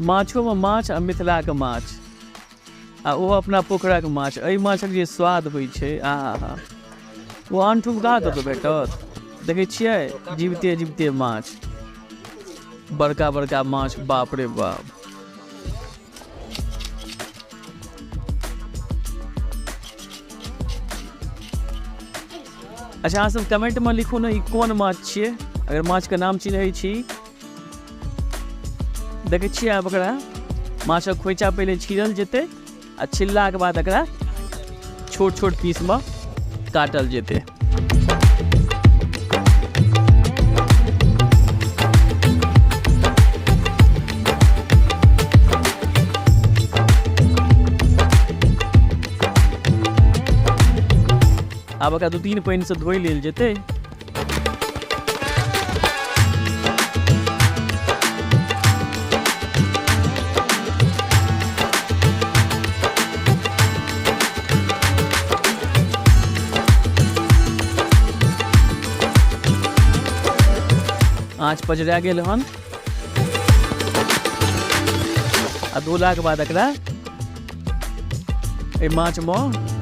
माछोमे माछ आ मिथिलाके माछ आ ओहो अपना पोखराके माछ, एहि माछक जे स्वाद होइ छै आ हा, ओ आनठुम कहाँ कतहु भेटत। देखै छियै जीविते जीविते माछ, बड़का बड़का माछ, बाप रे बाप। अच्छा अहाँ सब कमेंट में लिखू ने ई कोन माछ छियै, अगर माछ के नाम चिन्है छी। देखै छियै आब एकरा माछक खोइचा पहिले छीलल जेतै आ छिललाके बाद एकरा छोट छोट पीसमे काटल जेतै। आब एकरा 2-3 पानिसँ धोइ लेल जेतै। आँच पजरा गेल हन आ धोलाके बाद एकरा एहि माछमे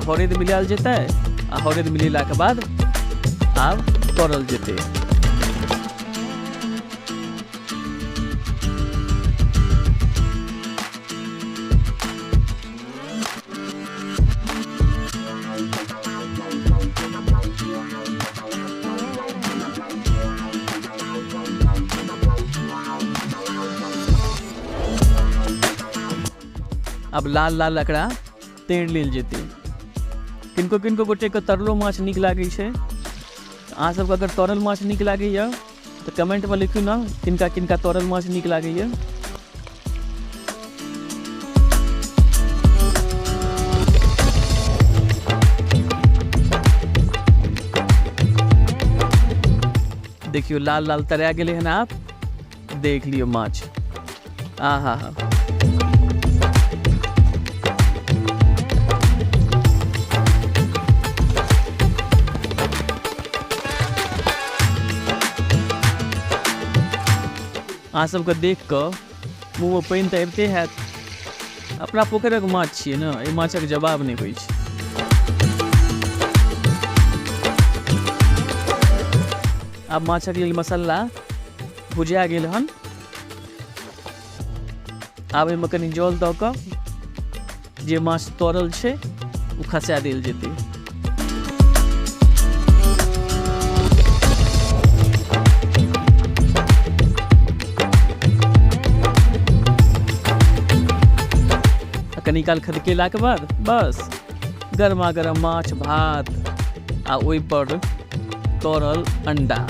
हरदि मिलायल जेतै आ हरदि मिलेलाके बाद आब तरल जेतै। आब लाल लाल एकरा तैर लेल जेतै। किनको किनको गोटेके तरलो माछ नीक लागै छै। अहाँ सबके अगर तरल माछ नीक लागैया तऽ कमेंटमे लिखू ने किनका किनका तरल माछ नीक लागैया। देखियौ लाल लाल तरा गेलै हन, आब देख लियौ माछ। आ हा हा, अहाँ सबके देख कऽ मुँहमे पानि तऽ अबिते हैत। अपना पोखरिक माछ छियै ने, एहि माछक जवाब नहि होइ छै। आब माछक लेल मसाला भुजा गेल हन। आब एहिमे कनि जल दऽ कऽ जे माछ तरल छै ओ खसा देल जेतै। आ कनि काल खदकेलाके बाद बस गरमा गरम माछ भात आ ओहिपर तरल अंडा।